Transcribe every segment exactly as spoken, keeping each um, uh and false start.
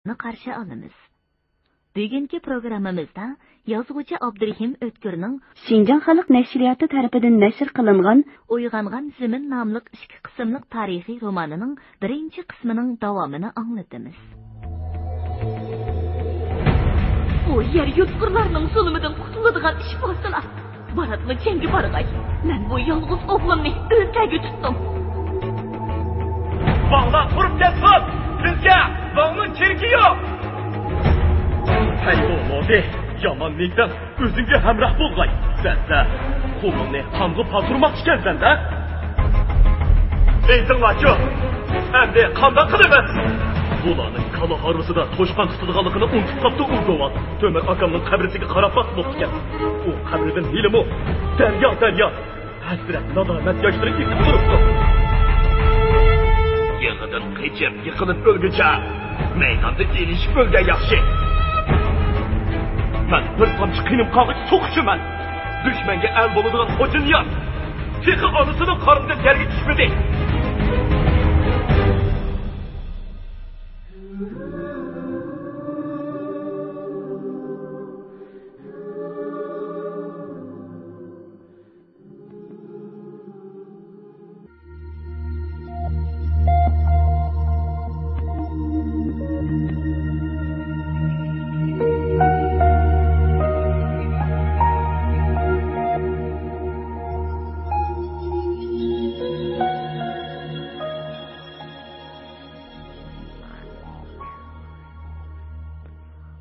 قارشى ئالىمىز. بۈگۈنكى پروگراممىمىزدا يازغۇچى ئابدۇرېھىم ئۆتكۈرنىڭ شىنجاڭ خەلق نەشرىياتى تەرىپىدىن نەشر قىلىنغان ئويغانغان زېمىن ناملىق ئىككى قىسىملىق تارىخىي رومانىنىڭ بىرىنچى قىسمىنىڭ داۋامىنى ئاڭلىتىمىز. ئۇ يەر يۇتقۇرلارنىڭ زۇلۇمىدىن قۇتۇلىدىغان ئىش بولسىلا، باراتلا جەڭگە بارغاي. مەن بۇ يالغۇز ئوغلۇمنى ئۆزلەرگە تۇتتۇم. ۋاڭلار قۇرۇپ كەتسۇن! بىزگە ۋاڭنىڭ كېرىكى يوق! ھەي، ئۇ مودى، يامان نىيىتىڭ ئۆزۈڭگە ھەمراھ بولغاي. سەن، سەن قولۇڭنى قانغا پاتۇرماقچىكەنسەن-دە. ئېيتىڭلارچۇ، ئەمدى قانداق قىلىمىز؟ بۇلارنىڭ كالا ھارۋىسىدا توشقان تۇتىدىغانلىقىنى ئۇنتۇپ قاپتۇ ئۇ گوۋال. تۆمۈر ئاكامنىڭ قەبرىسىگە قاراپ باقماپتىكەن. ئۇ قەبرىدىن ھېلىمۇ دەريا، دەريا ھەسرەت، نادامەت ياشلىرى ئېقىپ تۇرۇپتۇ. يېڭىدىن قېچىپ، يىقىلىپ ئۆلگۈچە مەيداندا ئېلىشىپ ئۆلگەن ياخشى. مەن بىر تامچە قېنىم قالغۇچە سوقۇشىمەن. دۈشمەنگە ئەل بولىدىغان خوجانىياز تېخى ئانىسىنىڭ قارنىدىن يەرگە چۈشمىدى.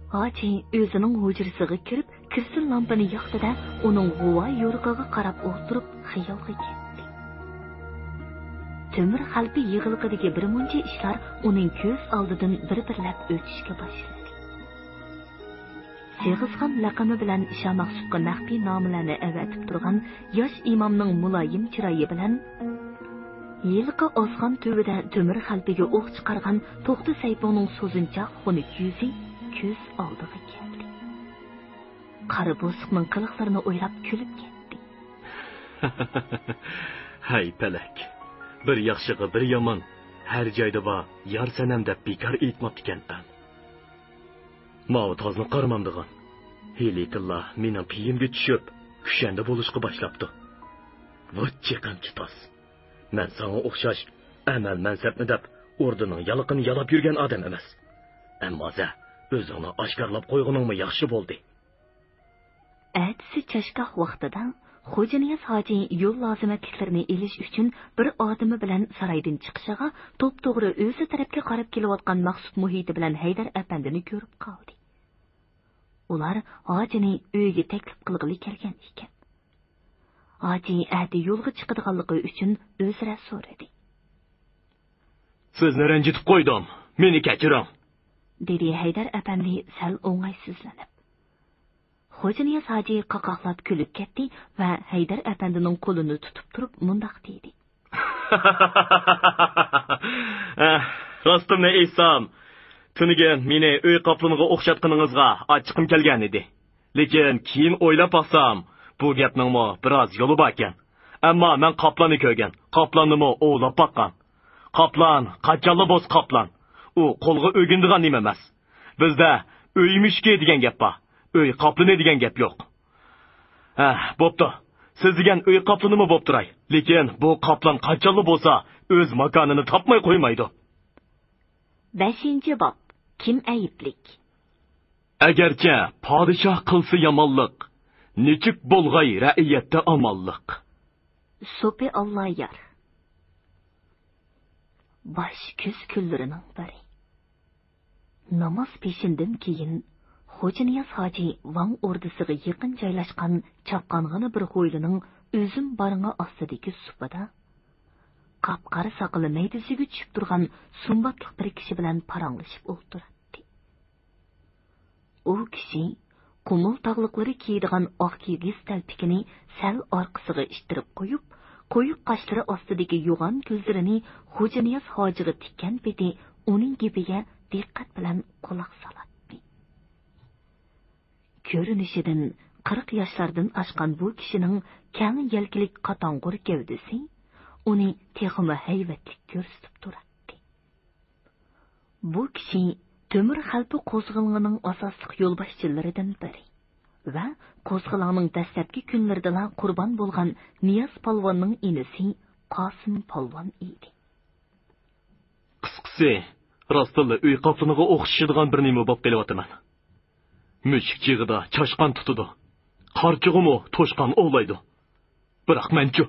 ھاجى ئۆزىنىڭ ھۇجرىسىغا كىرىپ، كىرسىن لامپىنى ياقتى-دە، ئۇنىڭ غۇۋا يورۇقىغا قاراپ ئولتۇرۇپ خىيالغا كەتتى. تۆمۈر خەلپە يىغلىقىدىكى بىر مۇنچە ئىشلار ئۇنىڭ كۆز ئالدىدىن بىر-بىرلەپ ئۆتۈشكە باشلىدى. سېغىزخان لەقىمى بىلەن شامەخسۇتقا مەخپىي نامىلەرنى ئەۋەتىپ تۇرغان ياش ئىمامنىڭ مۇلايىم چىرايى بىلەن ھېلىقى ئازغان تۈۋىدە تۆمۈر خەلپىگە ئوق چىقارغان توختى سەيپۇنىڭ سوزۇنچاق خۇنۈك يۈزى كۆز ئالدىغا كەلدى. قارا بوسۇقنىڭ قىلىقلىرىنى ئويلاپ كۈلۈپ كەتتى. ھەي پەلەك، بىر ياخشىغا بىر يامان، ھەر جايدا بار يار سەنەم دەپ بىكار ئېيتماپتىكەن ئەل. ماۋۇ تازنى قارىمامدىغان. ھېلىكىنلا مېنىڭ پېيىمگە چۈشۈپ، كۈشەندە بولۇشقا باشلاپتۇ. ۋاچ چېقىمچى تاز. مەن ساڭا ئوخشاش ئەمەل مەنسەپنى دەپ، ئوردىنىڭ يالىقىنى يالاپ يۈرگەن ئادەم ئەمەس. ئەمما سەن ئۆزۈڭنى ئاشكارىلاپ قويغىنىڭمۇ ياخشى بولدى. ئەتىسى چاشگاھ ۋاقتىدا خوجانىياز ھاجى يول لازىمەتلىكلىرىنى ئېلىش ئۈچۈن بىر ئادىمى بىلەن سارايدىن چىقىشىغا، توپتوغرا ئۆزى تەرەپكە قاراپ كېلىۋاتقان مەخسۇت مۇھىتى بىلەن ھەيدەر ئەپەندىنى كۆرۈپ قالدى. ئۇلار ھاجىنى ئۆيىگە تەكلىپ قىلغىلى كەلگەن ئىكەن. ھاجى ئەتە يولغا چىقىدىغانلىقى ئۈچۈن ئۆزرە سورىدى. سىزنى رەنجىتىپ قويدۇم، مېنى كەچۈرۈڭ، دېدى ھەيدەر ئەپەندى سەل ئوڭايسىزلىنىپ. خوجانىياز ھاجى قاقاقلاپ كۈلۈپ كەتتى ۋە ھەيدەر ئەپەندىنىڭ قولىنى تۇتۇپ تۇرۇپ مۇنداق دېدى. ئەھ، راستىمنى ئېيتسام، تۈنۈگۈن مېنى ئۆي قاپلىنىغا ئوخشاتقىنىڭىزغا ئاچچىقىم كەلگەنىدى. لېكىن كېيىن ئويلاپ باقسام، بۇ گەپنىڭمۇ بىراز يولى باركەن. ئەمما مەن قاپلاننى كۆرگەن، قاپلاننىمۇ ئوۋلاپ باققان. قاپلان قاچانلا بولسا قاپلان. ئۇ قولغا ئۆگىنىدىغان نېمە ئەمەس. بىزدە ئۆي مۈشۈكى دېگەن گەپ بار. ئۆي قاپلىنى دېگەن گەپ يوق. ھە، بوپتۇ. سىز دېگەن ئۆي قاپلىنىمۇ بوپ تۇراي. لېكىن بۇ قاپلان قاچانلا بولسا ئۆز ماكانىنى تاپماي قويمايدۇ. بەشىنچى باب. كىم ئەيىبلىك؟ ئەگەرچە پادىشاھ قىلسا يامانلىق، نېچۈك بولغاي رەئىيەتتە ئامانلىق. سوپى ئاللايار. باش كۈز كۈنلىرىنىڭ بىرى. ناماز پېشىندىن كېيىن، خوجانىياز ھاجى ۋاڭ ئوردىسىغا يېقىن جايلاشقان چاققانغىنا بىر ھويلىنىڭ ئۈزۈم بارىڭى ئاستىدىكى سۇپىدا، قاپقارا ساقىلى مەيدىسىگە چۈشۈپ تۇرغان سۇمباتلىق بىر كىشى بىلەن پاراڭلىشىپ ئولتۇراتتى. ئۇ كىشى قۇمۇل تاغلىقلىرى كىيىدىغان ئاق كىگىز تەلپىكىنى سەل ئارقىسىغا ئىتتىرىپ قويۇپ، قويۇق قاشلىرى ئاستىدىكى يوغان كۆزلىرىنى خوجانىياز ھاجىغا تىككەن پېتى ئۇنىڭ گېپىگە دىققەت بىلەن قۇلاق سالاتتى. كۆرۈنۈشىدىن قىرىق ياشلاردىن ئاشقان بۇ كىشىنىڭ كەڭ يەلكىلىك قاتاڭغۇر گەۋدىسى ئۇنى تېخىمۇ ھەيۋەتلىك كۆرسىتىپ تۇراتتى. بۇ كىشى تۆمۈر خەلپە قوزغىلىڭىنىڭ ئاساسلىق يولباشچىلىرىدىن بىرى ۋە قوزغىلىڭنىڭ دەسلەپكى كۈنلىرىدىلا قۇربان بولغان نىياز پالۋاننىڭ ئىنىسى قاسىم پالۋان ئىدى. قىسقىسى، راستتىنلا ئۆي قاپلىنىغا ئوخشىشىدىغان بىر نېمە بولۇپ قېلىۋاتىمەن. مۈشۈك جىغىدا چاشقان تۇتىدۇ، قارچىغىمۇ توشقان ئوۋلايدۇ. بىراق مەنچۇ؟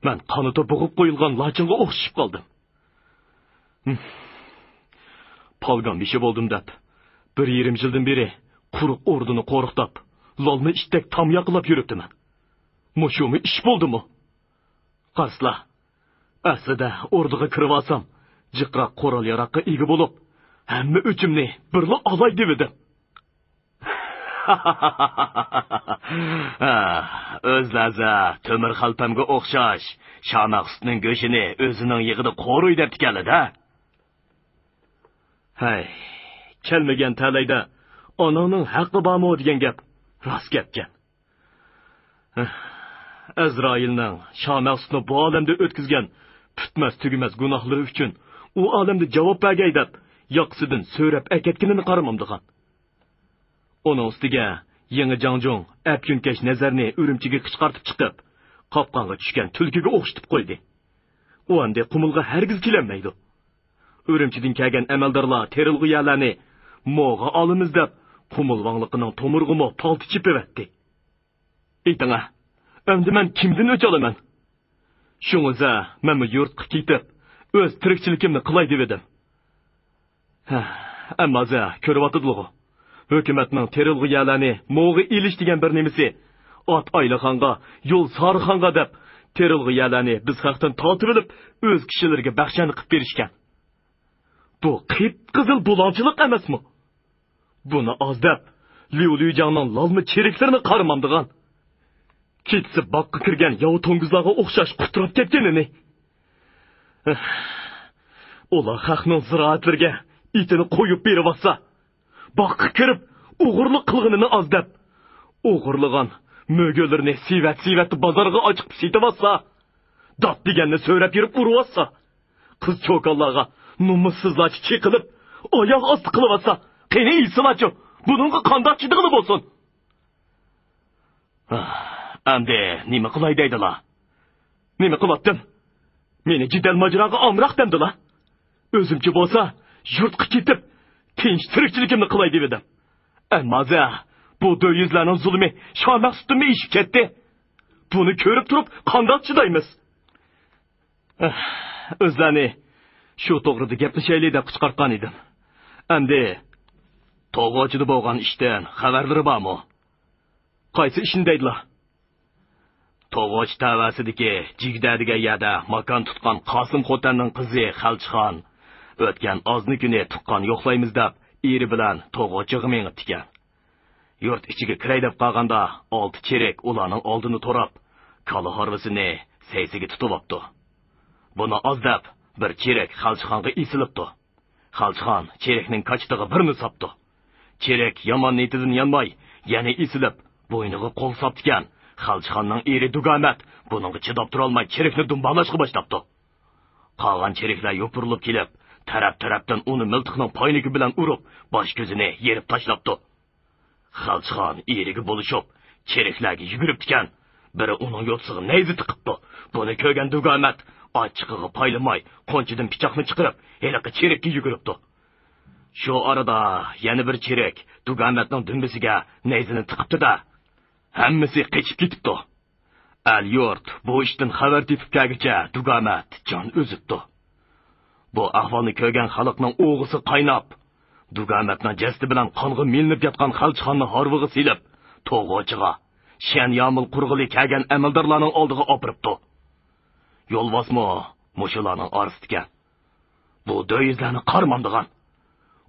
مەن قانىتى بوغۇپ قويۇلغان لاچىنغا ئوخشىشىپ قالدىم. ھىم. پالگان بېشى بولدۇم دەپ، بىر يېرىم يىلدىن بېرى قۇرۇق ئوردىنى قورۇقداپ، لالما ئىتتەك تام ياقىلاپ يۈرۈپتىمەن. مۇشۇمۇ ئىش بولدىمۇ؟ قارىسىلا، ئەسلىدە ئوردىغا كىرىۋالسام، جىقراق قورال-ياراغقا ئىگە بولۇپ، ھەممە ئۆچۈمنى بىرلا ئالاي دېۋىدىم. ھە، ئۆزلەزە تۆمۈر خەلپەمگە ئوخشاش شامەخسۇتنىڭ گۆشىنى ئۆزىنىڭ يېغىدا قورۇي دەپتىكەنلىدە. ھەي، كەلمىگەن تەلەيدە ئاناڭنىڭ ھەققى بارمۇ دېگەن گەپ راست گەپكەن. ئەزرائىلنىڭ شامەخسۇتنى بۇ ئالەمدە ئۆتكۈزگەن پۈتمەس-تۈگىمەس گۇناھلىرى ئۈچۈن ئۇ ئالەمدە جاۋاب بەرگەي دەپ، ياقىسىدىن سۆرەپ ئەكەتكىنىنى قارىمامدىغان. ئۇنىڭ ئۈستىگە يېڭى جاڭجۇڭ ئەپيۈنكەش نەزەرنى ئۈرۈمچىگە قىچقارتىپ چىقىپ، قاپقانغا چۈشكەن تۈلكىگە ئوخشىتىپ قويدى. ئۇ ئەمدى قۇمۇلغا ھەرگىز كېلەلمەيدۇ. ئۈرۈمچىدىن كەلگەن ئەمەلدارلار تېرىلغۇ يەرلەرنى موغا ئالىمىز دەپ، قۇمۇل ۋاڭلىقىنىڭ تومۇرىغىمۇ پالتا چېپىۋەتتى. ئېيتىڭە، ئەمدى مەن كىمدىن ئۆچ ئالىمەن؟ شۇڭىزە مەنمۇ يۇرتقا كېتىپ، ئۆز تىرىكچىلىكىمنى قىلاي دېۋىدىم. ھە، ئەمما زە كۆرۈۋاتىدىلىغۇ. ھۆكۈمەتنىڭ تېرىلغۇ يەرلەرنى موغا ئېلىش دېگەن بىر نېمىسى، ئات ئايلىخانغا، يول سارىخانغا دەپ، تېرىلغۇ يەرلەرنى بىز خەقتىن تارتىۋېلىپ، ئۆز كىشىلىرىگە بەخشەنە قىلىپ بېرىشكەن. بۇ قىپقىزىل بۇلاڭچىلىق ئەمەسمۇ؟ بۇنى ئاز دەپ، ليۇ ليۇجياڭنىڭ لالما چېرىكلىرىنى قارىمامدىغان. كېچىسى باغقا كىرگەن ياۋا توڭگۇزلارغا ئوخشاش قۇتراپ كەتكىنىنى. ئۇلار خەقنىڭ زىرائەتلىرىگە ئېتىنى قويۇپ بېرىۋاتسا، باغقا كىرىپ ئوغرىلىق قىلغىنىنى ئاز دەپ، ئوغرىلىغان مۆگۈنلىرىنى سېۋەت-سېۋەتتە بازارغا ئاچىقىپ سېتىۋاتسا، داپ دېگەننى سۆرەپ يۈرۈپ ئۇرۇۋاتسا، قىز چوكانلارغا نومۇسسىزلارچە چېقىلىپ، ئاياغ ئاستى قىلىۋاتسا، قېنى ئېيتسىلاچۇ، بۇنىڭغا قانداق چىدىغىلى بولسۇن؟ ئەمدى نېمە قىلاي دەيدىلا؟ نېمە قىلاتتىم؟ مېنى جېدەل ماجىراغا ئامراق دەمدىلا؟ ئۆزۈمچە بولسا يۇرتقا كېتىپ، تىنچ تىرىكچىلىكىمنى قىلاي دېۋىدىم. ئەمما زە، بۇ دۆيۈزلەرنىڭ زۇلۇمى شامەخسۇتتىنمۇ ئېشىپ كەتتى. بۇنى كۆرۈپ تۇرۇپ قانداق چىدايمىز؟ ئۆزلەرنى شۇ توغرىدا گەپلىشەيلى دەپ قىچقارتقان ئىدىم. ئەمدى توغۇچىدا بولغان ئىشتىن خەۋەرلىرى بارمۇ؟ قايسى ئىشنى دەيدىلا؟ توغۇچى تەۋەسىدىكى جىگدە دېگەن يەردە ماكان تۇتقان قاسىم خوتەننىڭ قىزى خەلچىخان ئۆتكەن ئازنى كۈنى تۇغقان يوقلايمىز دەپ، ئېرى بىلەن توغۇچىغا مېڭىپتىكەن. يۇرت ئىچىگە كىرەي دەپ قالغاندا، ئالتە چېرىك ئۇلارنىڭ ئالدىنى توراپ، كالا ھارۋىسىنى سەيسىگە تۇتۇۋاپتۇ. بۇنى ئاز دەپ، بىر چېرىك خەلچىخانغا ئېسىلىپتۇ. خەلچىخان چېرىكنىڭ كاچىتىغا بىرنى ساپتۇ. چېرىك يامان نىيىتىدىن يانماي، يەنە ئېسىلىپ، بوينىغا قول ساپتىكەن. خەلچىخاننىڭ ئېرى دۇگامەت بۇنىڭغا چىداپ تۇرالماي، چېرىكنى دۇمبالاشقا باشلاپتۇ. قالغان چېرىكلەر يوپۇرۇلۇپ كېلىپ، تەرەپ-تەرەپتىن ئۇنى مىلتىقنىڭ پاينىكى بىلەن ئۇرۇپ، باش-كۆزىنى يېرىپ تاشلاپتۇ. خەلچىخان ئېرىگە بولۇشۇپ، چېرىكلەرگە يۈگۈرۈپتىكەن. بىرى ئۇنىڭ يوتىسىغا نەيزە تىقىپتۇ. بۇنى كۆرگەن دۇگامەت ئاچچىقىغا پايلىماي، قونچىدىن پىچاقنى چىقىرىپ، ھېلىقى چېرىككە يۈگۈرۈپتۇ. شۇ ئارىدا يەنە بىر چېرىك دۇگامەتنىڭ دۈمبىسىگە نەيزىنى تىقىپتۇ-دە، ھەممىسى قېچىپ كېتىپتۇ. ئەل-يۇرت بۇ ئىشتىن خەۋەر تېپىپ كەلگۈچە، دۇگامەت جان ئۈزۈپتۇ. بۇ ئەھۋالنى كۆرگەن خەلقنىڭ ئوغىسى قايناپ، دۇگامەتنىڭ جەسىتى بىلەن قانغا مىلىنىپ ياتقان خەلچىخاننى ھارۋىغا سېلىپ، توغۇچىغا، شيەن يامۇل قۇرغىلى كەلگەن ئەمەلدارلارنىڭ ئالدىغا ئاپىرىپتۇ. يولۋاسمۇ مۇشۇلارنىڭ ئارىسىدىكەن. بۇ دۆيۈزلەرنى قارىمامدىغان.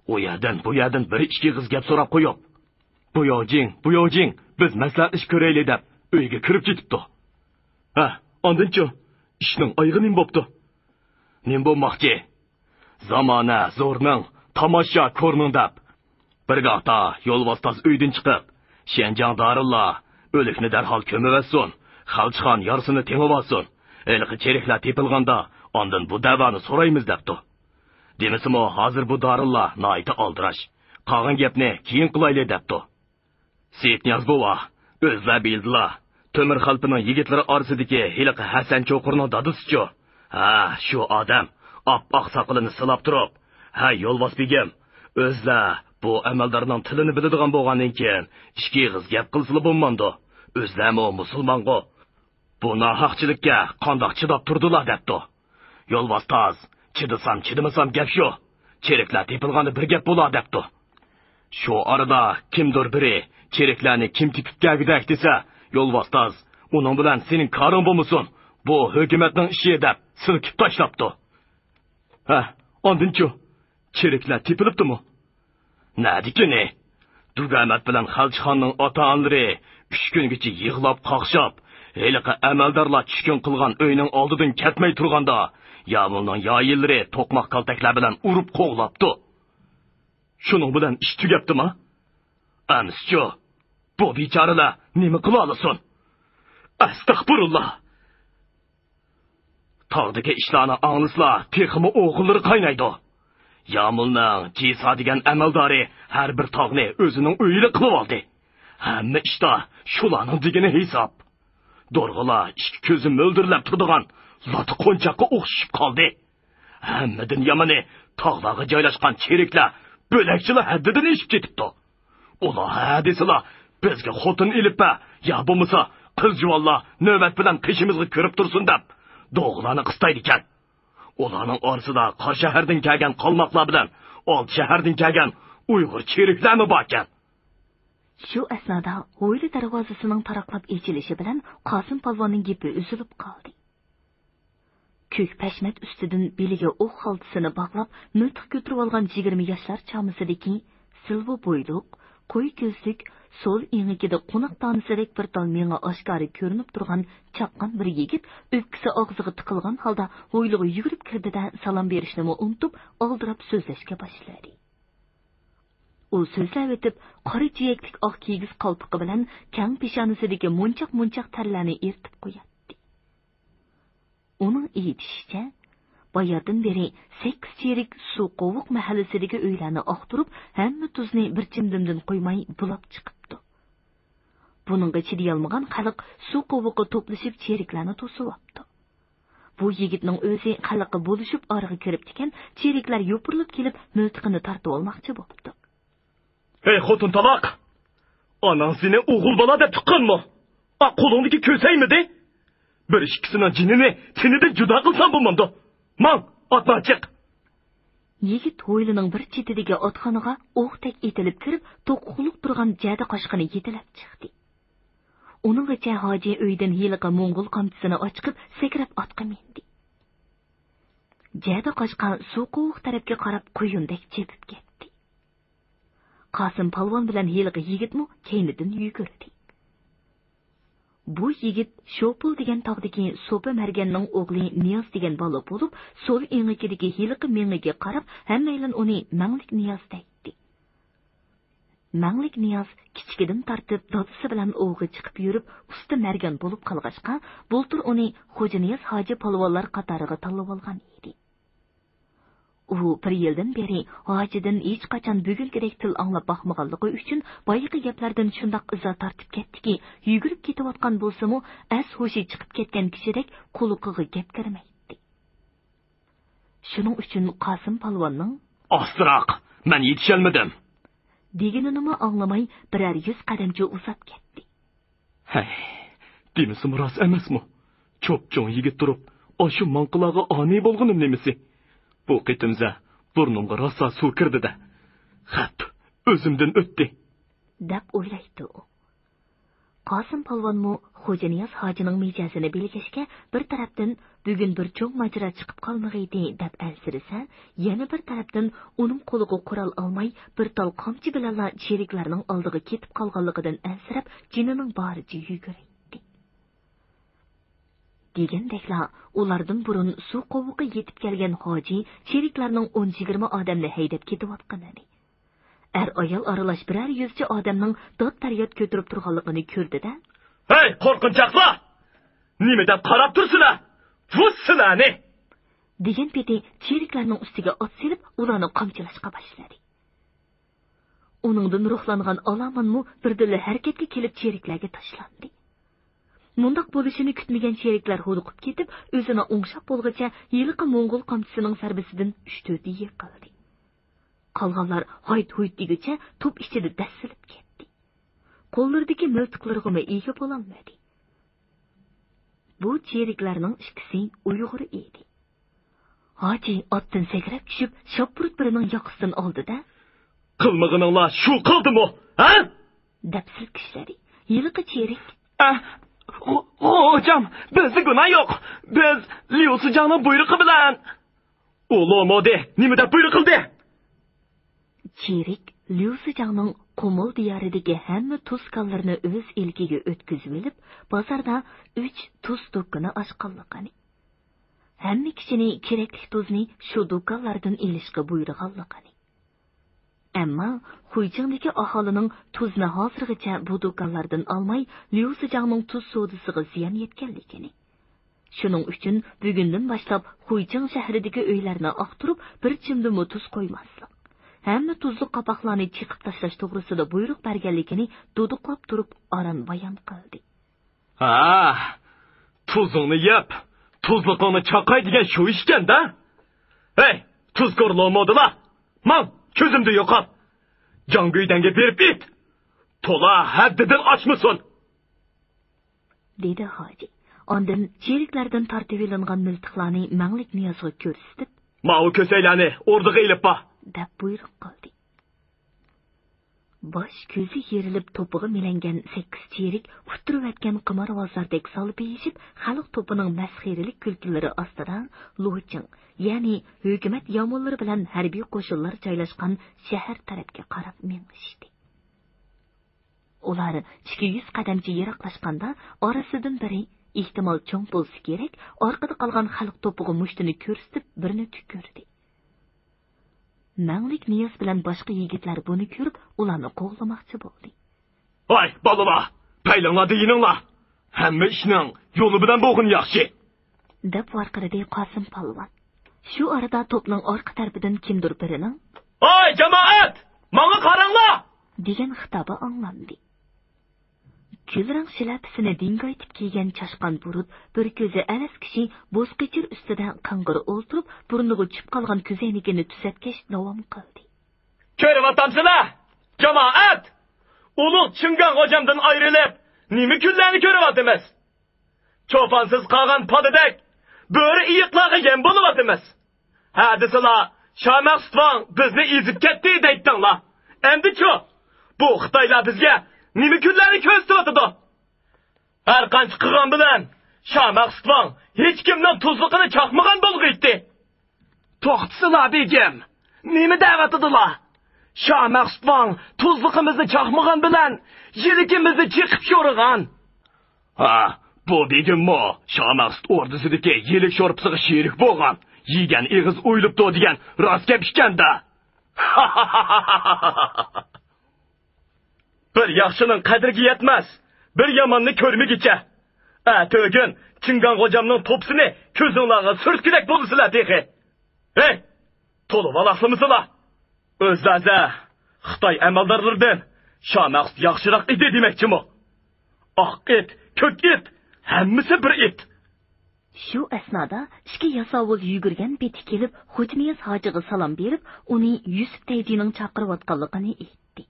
ئۇ يەردىن، بۇ يەردىن بىر ئىككى ئېغىز گەپ سوراپ قويۇپ، بۇ ياۋجىڭ، بۇ ياۋجىڭ، بىز مەسلىھەتلىشىپ كۆرەيلى دەپ ئۆيگە كىرىپ كېتىپتۇ. ھە، ئاندىنچۇ؟ ئىشنىڭ ئايىغى نېمە بوپتۇ؟ نېمە بولماقچى؟ زامانە زورنىڭ، تاماشا كورنىڭ دەپ، بىر گاھتا يولۋاس تاز ئۆيدىن چىقىپ، شيەنجاڭ دارىنلا ئۆلۈكنى دەرھال كۆمۈۋەتسۇن، خەلچىخان يارىسىنى تېڭىۋالسۇن، ھېلىقى چېرىكلەر تېپىلغاندا ئاندىن بۇ دەۋانى سورايمىز دەپتۇ. دېمىسىمۇ، ھازىر بۇ دارىنلار ناھايىتى ئالدىراش. قالغان گەپنى كېيىن قىلايلى دەپتۇ. سېيىتنىياز بوۋا، ئۆزلەر بىلدىلا، تۆمۈر خەلپىنىڭ يىگىتلىرى ئارىسىدىكى ھېلىقى ھەسەن چوقۇرنىڭ دادىسىچۇ؟ ھە، شۇ ئادەم ئاپئاق ساقىلىنى سىلاپ تۇرۇپ، ھە، يولۋاس بېگىم، ئۆزلەر بۇ ئەمەلدارنىڭ تىلىنى بىلىدىغان بولغاندىن كېيىن، ئىككى ئېغىز گەپ قىلسىلا بولمامدۇ؟ ئۆزلەرمۇ مۇسۇلمانغۇ؟ بۇ ناھەقچىلىككە قانداق چىداپ تۇردىلا دەپتۇ. يولۋاس تاز، چىدىسام چىدىمىسام گەپ شۇ. چېرىكلەر تېپىلغاندا بىر گەپ بولا دەپتۇ. شۇ ئارىدا كىمدۇر بىرى چېرىكلەرنى كىم تېپىپ كەلگۈدەك دېسە، يولۋاس تاز، ئۇنىڭ بىلەن سېنىڭ كارىڭ بولمىسۇن، بۇ ھۆكۈمەتنىڭ ئىشى دەپ سىلكىپ تاشلاپتۇ. ھە، ئاندىنچۇ؟ چېرىكلەر تېپىلىپتىمۇ؟ نەدىكىنى؟ دۇگەمەت بىلەن خەلچىخاننىڭ ئاتا-ئانىلىرى ئۈچ كۈنگىچە يىغلاپ-قاقشاپ، ھېلىقى ئەمەلدارلار چۈشكۈن قىلغان ئۆينىڭ ئالدىدىن كەتمەي تۇرغاندا، يامۇلنىڭ يايىلىرى توقماق كالتەكلەر بىلەن ئۇرۇپ قوغلاپتۇ. شۇنىڭ بىلەن ئىش تۈگەپتىما؟ ئەمىسىچۇ، بۇ بىچارىلەر نېمە قىلالىسۇن؟ ئەستەغپۇرۇللا! تاغدىكى ئىشلارنى ئاڭلىسىلا، تېخىمۇ ئوغۇللىرى قاينايدۇ. يامۇلنىڭ جىسا دېگەن ئەمەلدارى ھەر بىر تاغنى ئۆزىنىڭ ئۆيىلا قىلىۋالدى. ھەممە ئىشتا شۇلارنىڭ دېگىنى ھېساب. دورغىلار ئىككى كۆزى مۆلدۈرلەپ تۇرىدىغان لاتا قونچاققا ئوخشىشىپ قالدى. ھەممىدىن يامىنى، تاغلارغا جايلاشقان چېرىكلەر بۆلەكچىلا ھەددىدىن ئېشىپ كېتىپتۇ. ئۇلار ھە دېسىلا، بىزگە خوتۇن ئېلىپ بەر، يا بولمىسا قىز-جۇۋانلار نۆۋەت بىلەن قېشىمىزغا كىرىپ تۇرسۇن دەپ، دوغىلارنى قىستايدىكەن. ئۇلارنىڭ ئارىسىدا قارا شەھەردىن كەلگەن قالماقلار بىلەن ئالتە شەھەردىن كەلگەن ئۇيغۇر چېرىكلەرمۇ باركەن. شۇ ئەسنادا ھويلا دەرۋازىسىنىڭ تاراقلاپ ئېچىلىشى بىلەن قاسىم پالۋاننىڭ گېپى ئۈزۈلۈپ قالدى. كۆك پەشمەت ئۈستىدىن بېلىگە ئوق خالتىسىنى باغلاپ، مىلتىق كۆتۈرۈۋالغان يىگىرمە ياشلار چامىسىدىكى، سىلۋا بويلۇق، قوي كۆزلۈك، سول ئېڭىكىدە قوناق دانىسىدەك بىر تال مېڭە ئاشكارا كۆرۈنۈپ تۇرغان چاققان بىر يىگىت ئۆپكىسى ئاغزىغا تىقىلغان ھالدا ھويلىغا يۈگۈرۈپ كىردى-دە، سالام بېرىشنىمۇ ئۇنتۇپ، ئالدىراپ سۆزلەشكە باشلىدى. ئۇ سۆزلەۋېتىپ، قارا جىيەكلىك ئاق كىگىز قالپىقى بىلەن كەڭ پېشانىسىدىكى مونچاق-مونچاق تەرلەرنى ئېرىتىپ قوياتتى. ئۇنىڭ ئېيتىشىچە، باياتىن بېرى سەككىز چېرىك سۇ قوۋۇق مەھەللىسىدىكى ئۆيلەرنى ئاختۇرۇپ، ھەممە تۇزنى بىر چىمدىمدىن قويماي بۇلاپ چىقىپتۇ. بۇنىڭغا چىدىيالمىغان خەلق سۇ قوۋۇققا توپلىشىپ، چېرىكلەرنى توسۇۋاپتۇ. بۇ يىگىتنىڭ ئۆزى خەلققە بولۇشۇپ ئارىغا كىرىپتىكەن، چېرىكلەر يوپۇرۇلۇپ كېلىپ، مىلتىقىنى تارتىۋالماقچى بوپتۇ. ھەي، خوتۇن تالاق! ئاناڭ سېنى ئوغۇل بالا دەپ تۇغقانمۇ؟ ئا، قولۇڭدىكى كۆز ھەيمىدى؟ بىر ئىككىسىنىڭ جېنىنى تېنىدىن جۇدا قىلسام بولمامدۇ؟ ماڭ، ئاتنى چىق! يىگىت ھويلىنىڭ بىر چېتىدىكى ئاتخانىغا ئوقتەك ئېتىلىپ كىرىپ، توققۇلۇق تۇرغان جەدە قاچقىنى يېتىلەپ چىقتى. ئۇنىڭغىچە ھاجى ئۆيدىن ھېلىقى موڭغۇل قامچىسىنى ئاچىقىپ، سەكرەپ ئاتقا مىندى. جەدە قاچقان سۇ قوۋۇق تەرەپكە قاراپ قۇيۇندەك چېپىپ كەتتى. قاسىم پالۋان بىلەن ھېلىقى يىگىتمۇ كەينىدىن يۈگۈردى. بۇ يىگىت شوپۇل دېگەن تاغدىكى سوپى مەرگەننىڭ ئوغلى نىياز دېگەن بالا بولۇپ، سول ئېڭىكىدىكى ھېلىقى مېڭىگە قاراپ، ھەممەيلەن ئۇنى مەڭلىك نىياز دەيتتى. مەڭلىك نىياز كىچىكىدىن تارتىپ دادىسى بىلەن ئوۋغا چىقىپ يۈرۈپ، ئۇستا مەرگەن بولۇپ قالغاچقا، بۇلتۇر ئۇنى خوجانىياز ھاجى پالۋانلار قاتارىغا تاللىۋالغان ئىدى. ئۇ بىر يىلدىن بېرى ھاجىدىن ھېچقاچان بۈگۈنكىدەك تىل ئاڭلاپ باقمىغانلىقى ئۈچۈن، بايىقى گەپلەردىن شۇنداق ئىزا تارتىپ كەتتىكى، يۈگۈرۈپ كېتىۋاتقان بولسىمۇ، ئەس-ھوشى چىقىپ كەتكەن كىشىدەك قۇلىقىغا گەپ كىرمەيتتى. شۇنىڭ ئۈچۈن قاسىم پالۋاننىڭ «ئاستىراق، مەن يېتىشەلمىدىم» دېگىنىنىمۇ ئاڭلىماي، بىرەر يۈز قەدەمچە ئۇزاپ كەتتى. ھەي، دېمىسىمۇ راست ئەمەسمۇ؟ چوپچوڭ يىگىت تۇرۇپ، ئاشۇ ماڭقىلارغا ئانىي بولغىنىم نېمىسى؟ بۇ قېتىمزە بۇرنۇمغا راسا سۇ كىردى-دە. خەپ، ئۆزۈمدىن ئۆتتى، دەپ ئويلايتتى ئۇ. قاسىم پالۋانمۇ خوجانىياز ھاجىنىڭ مىجەزىنى بىلگەچكە، بىر تەرەپتىن بۈگۈن بىر چوڭ ماجىرا چىقىپ قالمىغىيدى، دەپ ئەنسىرىسە، يەنە بىر تەرەپتىن ئۇنىڭ قولىغا قورال ئالماي، بىر تال قامچا بىلەنلا چېرىكلەرنىڭ ئالدىغا كېتىپ قالغانلىقىدىن ئەنسىرەپ، جېنىنىڭ بارىچە يۈگۈرەيتتى. دېگەندەكلا، ئۇلاردىن بۇرۇن سۇ قوۋۇقى يېتىپ كەلگەن ھاجى چېرىكلەرنىڭ ئون يىگىرمە ئادەمنى ھەيدەپ كېتىۋاتقىنىنى، ئەر-ئايال ئارىلاش بىرەر يۈزچە ئادەمنىڭ داد-پەرياد كۆتۈرۈپ تۇرغانلىقىنى كۆردى-دە، «ھەي، قورقۇنچاقلار! نېمە دەپ قاراپ تۇرسىلەر؟ ۋۇ سىلەرنى!» دېگەن پېتى چېرىكلەرنىڭ ئۈستىگە ئات سېلىپ، ئۇلارنى قامچىلاشقا باشلىدى. ئۇنىڭدىن روھلانغان ئالامانمۇ بىردىنلا ھەرىكەتكە كېلىپ، چېرىكلەرگە تاشلاندى. مۇنداق بولۇشىنى كۈتمىگەن چېرىكلەر ھودۇقۇپ كېتىپ، ئۆزىنى ئوڭشاپ بولغۇچە ھېلىقى موڭغۇل قامچىسىنىڭ زەربىسىدىن ئۈچ-تۆتى يىقىلدى. قالغانلار ھايت-ھۇيت دېگۈچە توپ ئىچىدە دەسسىلىپ كەتتى. قوللىرىدىكى مىلتىقلىرىغىمۇ ئىگە بولالمىدى. بۇ چېرىكلەرنىڭ ئىككىسى ئۇيغۇر ئىدى. ھاجى ئاتتىن سەكرەپ چۈشۈپ، شاپپۇرۇت بىرىنىڭ ياقىسىدىن ئالدى-دە، «قىلمىغىنىڭلار شۇ قىلدىمۇ، ھە؟» دەپ سىلكىشلىدى. ھېلىقى چېرىك، «ئە، خو-، خوجام، بىزدە گۇناھ يوق. بىز ليۇ سىجاڭنىڭ بۇيرۇقى بىلەن.» «ئۇ لومودى نېمە دەپ بۇيرۇق قىلدى؟» چېرىك ليۇ سىجاڭنىڭ قۇمۇل دىيارىدىكى ھەممە تۇز كانلىرىنى ئۆز ئىلكىگە ئۆتكۈزۈۋېلىپ، بازاردا ئۈچ تۇز دۇكىنى ئاچقانلىقىنى، ھەممە كىشىنى كېرەكلىك تۇزنى شۇ دۇكانلاردىن ئېلىشقا بۇيرۇغانلىقىنى. ئەمما خۇيچىڭدىكى ئاھالىنىڭ تۇزنى ھازىرغىچە بۇ دۇكانلاردىن ئالماي، ليۇ سىجاڭنىڭ تۇز سودىسىغا زىيان يەتكەنلىكىنى، شۇنىڭ ئۈچۈن بۈگۈندىن باشلاپ خۇيچىڭ شەھىرىدىكى ئۆيلەرنى ئاختۇرۇپ، بىر چىمدىمۇ تۇز قويماسلىق، ھەممە تۇزلۇق قاپاقلارنى چېقىپ تاشلاش توغرىسىدا بۇيرۇق بەرگەنلىكىنى دۇدۇقلاپ تۇرۇپ ئاران بايان قىلدى. «ھا، تۇزۇڭنى يەپ، تۇزلۇقۇڭنى چاقاي دېگەن شۇ ئىشكەن-دە! ھەي، تۇزكور لومودىلا! ماڭ، كۆزۈمدىن يوقال! جاڭگۈيدەنگە بېرىپ ئېيت! تولا ھەددىدىن ئاشمىسۇن!» دېدى ھاجى. ئاندىن چېرىكلەردىن تارتىۋېلىنغان مىلتىقلارنى مەڭلىك نىيازغا كۆرسىتىپ، «ماۋۇ كۆسەيلەرنى ئوردىغا ئېلىپ بار!» دەپ بۇيرۇق قىلدى. باش كۆزى يېرىلىپ توپىغا مىلەنگەن سەككىز چېرىك ئۇتتۇرۇۋەتكەن قىمارۋازلاردەك سالپىيىشىپ، خەلق توپىنىڭ مەسخىرىلىك كۈلكىلىرى ئاستىدا لۇچىڭ، يەنى ھۆكۈمەت يامۇنلىرى بىلەن ھەربىي قوشۇنلار جايلاشقان شەھەر تەرەپكە قاراپ مېڭىشتى. ئۇلار ئىككى يۈز قەدەمچە يىراقلاشقاندا، ئارىسىدىن بىرى، ئېھتىمال چوڭ بولسا كېرەك، ئارقىدا قالغان خەلق توپىغا مۇشتىنى كۆرسىتىپ، بىرنى تۈكۈردى. مەڭلىك نىياز بىلەن باشقا يىگىتلەر بۇنى كۆرۈپ، ئۇلارنى قوغلىماقچى بولدى. «ھاي، بالىلار، پەيلىڭلاردا يېنىڭلار! ھەممە ئىشنىڭ يولى بىلەن بولغىنى ياخشى!» دەپ ۋارقىرىدى قاسىم پالۋان. شۇ ئارىدا توپنىڭ ئارقا تەرىپىدىن كىمدۇر بىرىنىڭ، «ھاي، جامائەت! ماڭا قاراڭلار!» دېگەن خىتابى ئاڭلاندى. كۈل رەڭ شىلەپىسىنى دىڭگايتىپ كىيگەن چاشقان بۇرۇت، بىر كۆزى ئەلەس كىشى بوز قېچىر ئۈستىدە قاڭغىر ئولتۇرۇپ، بۇرنىغا چۈشۈپ قالغان كۆزەينىكىنى تۈزەتكەچ داۋام قىلدى. «كۆرۈۋاتامسىلەر، جامائەت! ئۇلۇغ چىڭگاڭ غوجامدىن ئايرىلىپ، نېمە كۈنلەرنى كۆرۈۋاتىمىز؟ چوپانسىز قالغان پادىدەك بۆرە ئېيىقلارغا يەم بولۇۋاتىمىز. ھە دېسىلا، شامەخسۇت ۋاڭ بىزنى ئېزىپ كەتتى دەيتتىڭلار. ئەمدىچۇ؟ بۇ خىتايلار بىزگە نېمە كۈنلەرنى كۆرسىتىۋاتىدۇ؟ ھەر قانچە قىلغان بىلەن، شامەخسۇت ۋاڭ ھېچكىمنىڭ تۇزلۇقىنى چاقمىغان بولغىيتتى.» «توختىسىلا، بېگىم! نېمە دەۋاتىدىلا؟ شامەخسۇت ۋاڭ تۇزلۇقىمىزنى چاقمىغان بىلەن، يىلىكىمىزنى چېقىپ شورىغان.» «ھا، بۇ بېگىممۇ شامەخسۇت ئوردىسىدىكى يىلىك شورپىسىغا شېرىك بولغان، يېگەن ئېغىز ئويۇلۇپتۇ دېگەن راست گەپ ئىكەن-دە.» «بىر ياخشىنىڭ قەدرىگە يەتمەس، بىر ياماننى كۆرمىگۈچە. ئەتىگۈن چىڭگاڭ غوجامنىڭ توپىسىنى كۆزۈڭلارغا سۈرتكۈدەك بولىسىلەر تېخى. ھەي، تولا ۋالاقلىمىسىلا! ئۆزلەرزە خىتاي ئەمەلدارلىرىدىن شامەخسۇت ياخشىراق ئىدى دېمەكچىمۇ؟ ئاق ئىت، كۆك ئىت، ھەممىسى بىر ئىت.» شۇ ئەسنادا ئىككى ياساۋۇل يۈگۈرگەن پېتى كېلىپ، خوجانىياز ھاجىغا سالام بېرىپ، ئۇنى يۈسۈپ تەيجىنىڭ چاقىرىۋاتقانلىقىنى ئېيتتى.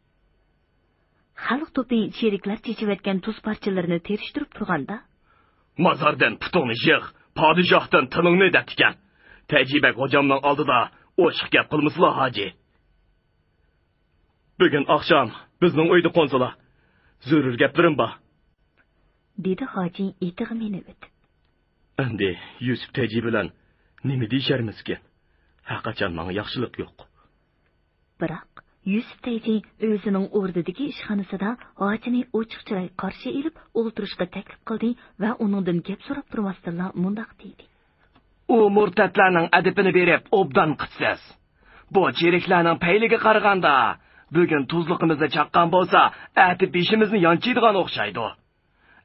خەلق توپى چېرىكلەر چېچىۋەتكەن تۇز پارچىلىرىنى تېرىشتۇرۇپ تۇرغاندا، «مازاردىن پۇتۇڭنى يىغ، پادىشاھتىن تىلىڭنى» دەپتىكەن. تەيجى بەگ غوجامنىڭ ئالدىدا ئوشۇق گەپ قىلمىسىلا، ھاجى. «بۈگۈن ئاخشام بىزنىڭ ئۆيدە قونسىلا، زۆرۈر گەپلىرىم بار.» دېدى ھاجى ئېتىغا مىنىۋېتىپ. «ئەمدى يۈسۈپ تەيجى بىلەن نېمە دېيىشەرمىزكىن؟ ھەرقاچان ماڭا ياخشىلىق يوق.» بىراق يۈسۈپ تەيجى ئۆزىنىڭ ئوردىدىكى ئىشخانىسىدا ھاجىنى ئوچۇق چىراي قارشى ئېلىپ، ئولتۇرۇشقا تەكلىپ قىلدى ۋە ئۇنىڭدىن گەپ سوراپ تۇرماستىنلا مۇنداق دېدى. «ئۇ مۇرتەتلەرنىڭ ئەدىپىنى بېرىپ ئوبدان قىپسىز. بۇ چېرىكلەرنىڭ پەيلىگە قارىغاندا، بۈگۈن تۇزلۇقىمىزنى چاققان بولسا، ئەتە بېشىمىزنى يانچىيدىغان ئوخشايدۇ.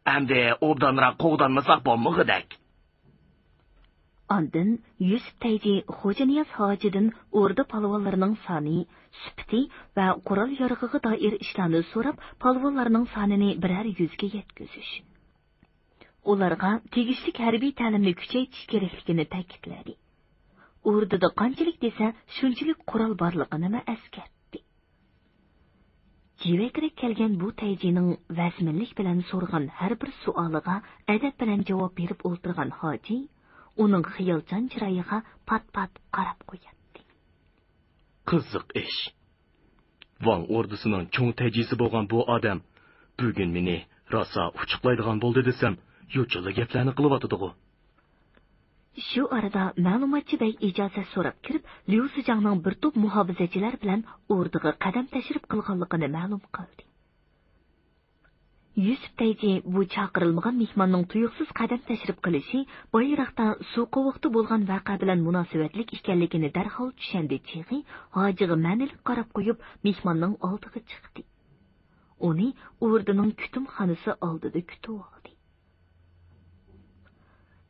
ئەمدى ئوبدانراق قوغدانمىساق بولمىغۇدەك.» ئاندىن يۈسۈپ تەيجى خوجانىياز ھاجىدىن ئوردا پالۋانلىرىنىڭ سانى، سۈپىتى ۋە قورال-يارىغىغا دائىر ئىشلارنى سوراپ، پالۋانلارنىڭ سانىنى بىرەر يۈزگە يەتكۈزۈش، ئۇلارغا تېگىشلىك ھەربىي تەلىمنى كۈچەيتىش كېرەكلىكىنى تەكىتلىدى. ئوردىدا قانچىلىك دېسە، شۇنچىلىك قورال بارلىقىنىمۇ ئەسكەرتتى. جىۋەكرەك كەلگەن بۇ تەيجىنىڭ ۋەزمىنلىك بىلەن سورىغان ھەر بىر سوئالىغا ئەدەپ بىلەن جاۋاب بېرىپ ئولتۇرغان ھاجى ئۇنىڭ خىيالچان چىرايىغا پات-پات قاراپ قوياتتى. قىزىق ئىش. ۋاڭ ئوردىسىنىڭ چوڭ تەيجىسى بولغان بۇ ئادەم بۈگۈن مېنى راسا ئۇچۇقلايدىغان بولدى دېسەم، يوچۇنلا گەپلەرنى قىلىۋاتىدىغۇ. شۇ ئارىدا مەلۇماتچى بەگ ئىجازەت سوراپ كىرىپ، ليۇ سىجاڭنىڭ بىر توپ مۇھاپىزەتچىلەر بىلەن ئوردىغا قەدەم تەشرىپ قىلغانلىقىنى مەلۇم قىلدى. يۈسۈپ تەيجى بۇ چاقىرىلمىغان مېھماننىڭ تۇيۇقسىز قەدەم تەشرىپ قىلىشى بايراقتا سۇ قوۋۇقتا بولغان ۋەقە بىلەن مۇناسىۋەتلىك ئىكەنلىكىنى دەرھال چۈشەندى چېغى، ھاجىغا مەنىلىك قاراپ قويۇپ، مېھماننىڭ ئالدىغا چىقتى. ئۇنى ئوردىنىڭ كۈتۈمخانىسى ئالدىدا كۈتۈۋالدى.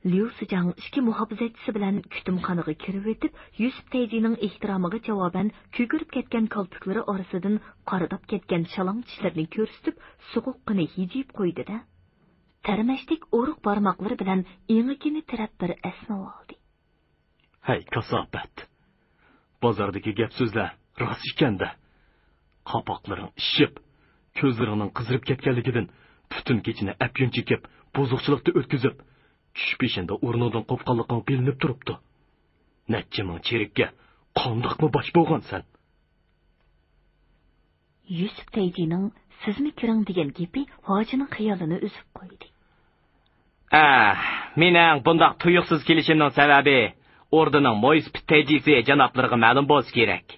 ليۇ سىجاڭ ئىككى مۇھاپىزەتچىسى بىلەن كۈتۈمخانىغا كىرىۋېتىپ، يۈسۈپ تەيجىنىڭ ئېھتىرامىغا جاۋابەن كۆكىرىپ كەتكەن كالپۇكلىرى ئارىسىدىن قارىداپ كەتكەن شالاڭ چىشلىرىنى كۆرسىتىپ، سوغۇققىنە ھىجىيىپ قويدى-دە، تەرمەچتەك ئورۇق بارماقلىرى بىلەن ئېڭىكىنى تىرەپ بىر ئەسنىۋالدى. ھەي، كاساپەت! بازاردىكى گەپ-سۆزلەر راست ئىكەن-دە. قاپاقلىرىڭ ئىششىپ، كۆزلىرىڭنىڭ قىزىرىپ كەتكەنلىكىدىن پۈتۈن كېچىنى ئەپيۈن چېكىپ، بۇزۇقچىلىقتا ئۆتكۈزۈپ، چۈش پېشىندە ئورنۇڭدىن قوپقانلىقىڭ بىلىنىپ تۇرۇپتۇ. نەچچە مىڭ چېرىككە قانداقمۇ باش بولغانسەن؟ يۈسۈپ تەيجىنىڭ «سىزمۇ كىرىڭ» دېگەن گېپى ھاجىنىڭ خىيالىنى ئۈزۈپ قويدى. ئە، مېنىڭ بۇنداق تۇيۇقسىز كېلىشىمنىڭ سەۋەبى ئوردىنىڭ مويسىپىت تەيجىسى جانابلىرىغا مەلۇم بولسا كېرەك.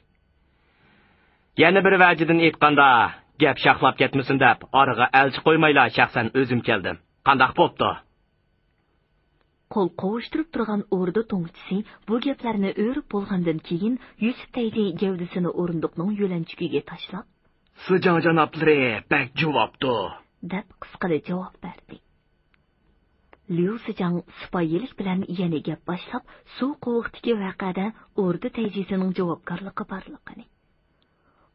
يەنە بىر ۋەجىدىن ئېيتقاندا، گەپ شاخلاپ كەتمىسۇن دەپ ئارىغا ئەلچى قويمايلا شەخسەن ئۆزۈم كەلدىم. قانداق بوپتۇ؟ قول قوۋۇشتۇرۇپ تۇرغان ئوردا توڭچىسى بۇ گەپلەرنى ئۆرۈپ بولغاندىن كېيىن، يۈسۈپ تەيجى گەۋدىسىنى ئورۇندۇقنىڭ يۆلەنچۈكىگە تاشلاپ، سىجاڭ جانابلىرى بەك جۇۋاپتۇ، دەپ قىسقىدە جاۋاب بەردى. ليۇ سىجاڭ سىپايىلىك بىلەن يەنە گەپ باشلاپ، سۇ قوۋۇقتىكى ۋەقەدە ئوردا تەيجىسىنىڭ جاۋابكارلىقى بارلىقىنى،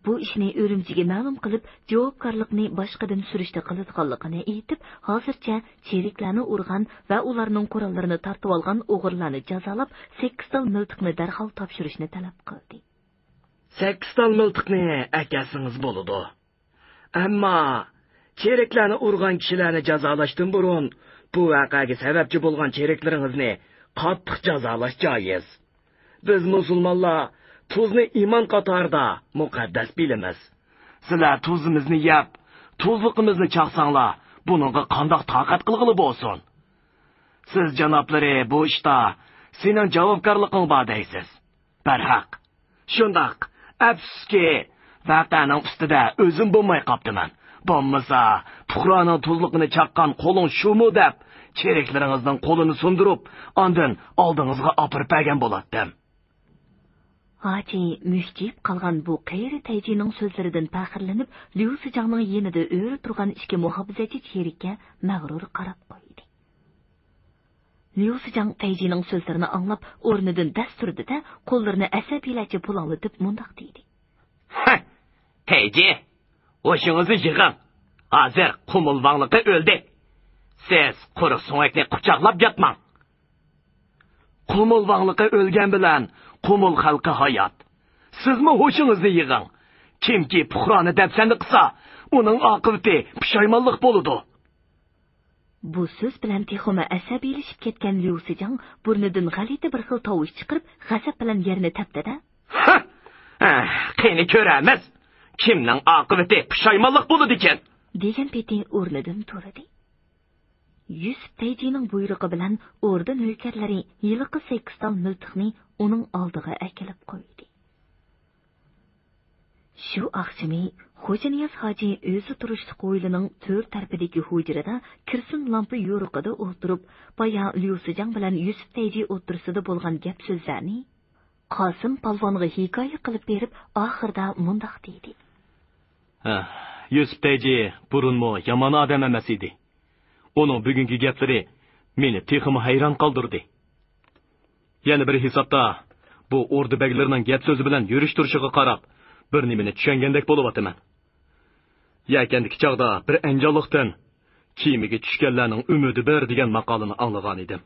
بۇ ئىشنى ئۈرۈمچىگە مەلۇم قىلىپ، جاۋابكارلىقنى باشقىدىن سۈرۈشتە قىلىدىغانلىقىنى ئېيتىپ، ھازىرچە چېرىكلەرنى ئۇرغان ۋە ئۇلارنىڭ قوراللىرىنى تارتىۋالغان ئوغرىلارنى جازالاپ، سەككىز تال مىلتىقنى دەرھال تاپشۇرۇشنى تەلەپ قىلدى. سەككىز تال مىلتىقنى ئەكەلسىڭىز بولىدۇ. ئەمما چېرىكلەرنى ئۇرغان كىشىلەرنى جازالاشتىن بۇرۇن، بۇ ۋەقەگە سەۋەبچى بولغان چېرىكلىرىڭىزنى قاتتىق جازالاش جايىز. بىز مۇسۇلمانلار تۇزنى ئىمان قاتارىدا مۇقەددەس بىلىمىز. سىلەر تۇزىمىزنى يەپ، تۇزلۇقىمىزنى چاقساڭلار، بۇنىڭغا قانداق تاقەت قىلغىلى بولسۇن؟ سىز جانابلىرى بۇ ئىشتا سېنىڭ جاۋابكارلىقىڭ بار دەيسىز. بەرھەق، شۇنداق. ئەپسۇسكى، ۋەقەنىڭ ئۈستىدە ئۆزۈم بولماي قاپتىمەن. بولمىسا، پۇقرانىڭ تۇزلۇقىنى چاققان قولۇڭ شۇمۇ دەپ، چېرىكلىرىڭىزنىڭ قولىنى سۇندۇرۇپ، ئاندىن ئالدىڭىزغا ئاپىرىپ بەرگەن بولاتتىم. ھاجى مۈكچىيىپ قالغان بۇ قېرى تەيجىنىڭ سۆزلىرىدىن پەخىرلىنىپ، ليۇ سىجاڭنىڭ يېنىدا ئۆرە تۇرغان ئىككى مۇھاپىزەتچى چېرىككە مەغرۇر قاراپ قويدى. ليۇ سىجاڭ تەيجىنىڭ سۆزلىرىنى ئاڭلاپ، ئورنىدىن دەس تۇردى-دە، قوللىرىنى ئەسەبىيلەرچە پۇلاڭلىتىپ مۇنداق دېدى. ھە! تەيجى، ھوشىڭىزنى يىغىڭ. ھازىر قۇمۇل ۋاڭلىقى ئۆلدى. سىز قۇرۇق سۆڭەكنى قۇچاقلاپ ياتماڭ. قۇمۇل ۋاڭلىقى ئۆلگەن بىلەن قۇمۇل خەلقى ھايات. سىزمۇ ھوشىڭىزنى يىغىڭ. كىمكى پۇقرانى دەپسەندە قىلسا، ئۇنىڭ ئاقىۋىتى پۇشايمانلىق بولىدۇ. بۇ سۆز بىلەن تېخىمۇ ئەسەبىيلىشىپ كەتكەن ليۇ سىجاڭ بۇرنىدىن غەلىتە بىر خىل تاۋۇش چىقىرىپ، غەزەپ بىلەن يەرنى تەپتى-دە، ھە! ھە! قېنى كۆرەمىز، كىمنىڭ ئاقىۋىتى پۇشايمانلىق بولىدىكەن؟ دېگەن پېتى ئورنىدىن تۇردى. يۈسۈپ تەيجىنىڭ بۇيرۇقى بىلەن ئوردا نۆكەرلىرى ھېلىقى سەككىز تال مىلتىقنى ئۇنىڭ ئالدىغا ئەكېلىپ قويدى. شۇ ئاخشىمى خوجانىياز ھاجى ئۆزى تۇرۇشلۇق ھويلىنىڭ تۆر تەرىپىدىكى ھۇجرىدا كىرسىن لامپا يورۇقىدا ئولتۇرۇپ، بايا ليۇ سىجاڭ بىلەن يۈسۈپ تەيجى ئوتتۇرىسىدا بولغان گەپ-سۆزلەرنى قاسىم پالۋانغا ھېكايە قىلىپ بېرىپ، ئاخىرىدا مۇنداق دېدى. ھە، يۈسۈپ تەيجى بۇرۇنمۇ يامان ئادەم ئەمەس ئىدى. ئۇنىڭ بۈگۈنكى گەپلىرى مېنى تېخىمۇ ھەيران قالدۇردى. يەنە بىر ھېسابتا، بۇ ئوردا بەگلىرىنىڭ گەپ سۆزى بىلەن يۈرۈش تۇرۇشىغا قاراپ، بىر نېمىنى چۈشەنگەندەك بولۇۋاتىمەن. يەكەندىكى چاغدا بىر ئەنجانلىقتىن، «كېمىگە چۈشكەنلەرنىڭ ئۈمىدى بىر» دېگەن ماقالىنى ئاڭلىغان ئىدىم.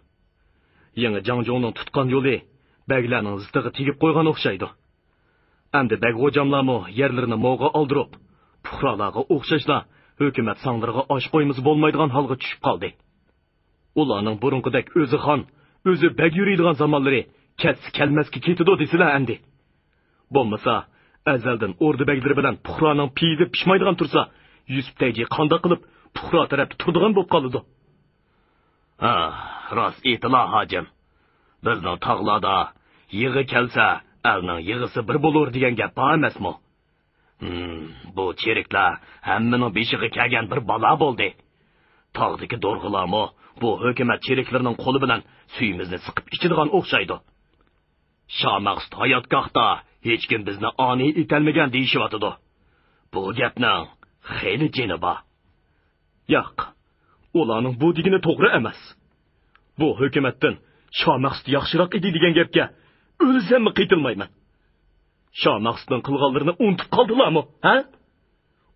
يېڭى جاڭجۇڭنىڭ تۇتقان يولى بەگلەرنىڭ زىتىغا تېگىپ قويغان ئوخشايدۇ. ئەمدى بەگ غوجاملارمۇ يەرلىرىنى موغا ئالدۇرۇپ، پۇقرالارغا ئوخشاشلا ھۆكۈمەت ساڭلىرىغا ئاش قويمىسا بولمايدىغان ھالغا چۈشۈپ قالدى. ئۇلارنىڭ بۇرۇنقىدەك ئۆزى خان، ئۆزى بەگ يۈرىدىغان زامانلىرى كەتسە كەلمەسكە كېتىدۇ دېسىلە ئەمدى. بولمىسا، ئەزەلدىن ئوردا بەگلىرى بىلەن پۇقرانىڭ پېيىدە پىشمايدىغان تۇرسا، يۈسۈپ تەيجى قانداق قىلىپ پۇقرا تەرەپتە تۇرىدىغان بولۇپ قالىدۇ؟ ھا، راست ئېيتىلا، ھاجىم. بىزنىڭ تاغلاردا «يىغا كەلسە، ئەلنىڭ يىغىسى بىر بولۇر» دېگەن گەپ بار ئەمەسمۇ؟ ھىم، بۇ چېرىكلەر ھەممىنىڭ بېشىغا كەلگەن بىر بالا بولدى. تاغدىكى دورغىلارمۇ بۇ ھۆكۈمەت چېرىكلىرىنىڭ قولى بىلەن سۈيىمىزنى سىقىپ ئىچىدىغان ئوخشايدۇ. شامەقسۇت ھاياتگاھتا ھېچكىم بىزنى ئانىي ئېتەلمىگەن دېيىشىۋاتىدۇ. بۇ گەپنىڭ خېلى جېنى بار. ياق، ئۇلارنىڭ بۇ دېگىنى توغرا ئەمەس. بۇ ھۆكۈمەتتىن «شامەقسۇت ياخشىراق ئىدى» دېگەن گەپكە ئۆلسەممۇ قېتىلمايمەن. شامەقسۇتنىڭ قىلغانلىرىنى ئۇنتۇپ قالدىلارمۇ، ھە؟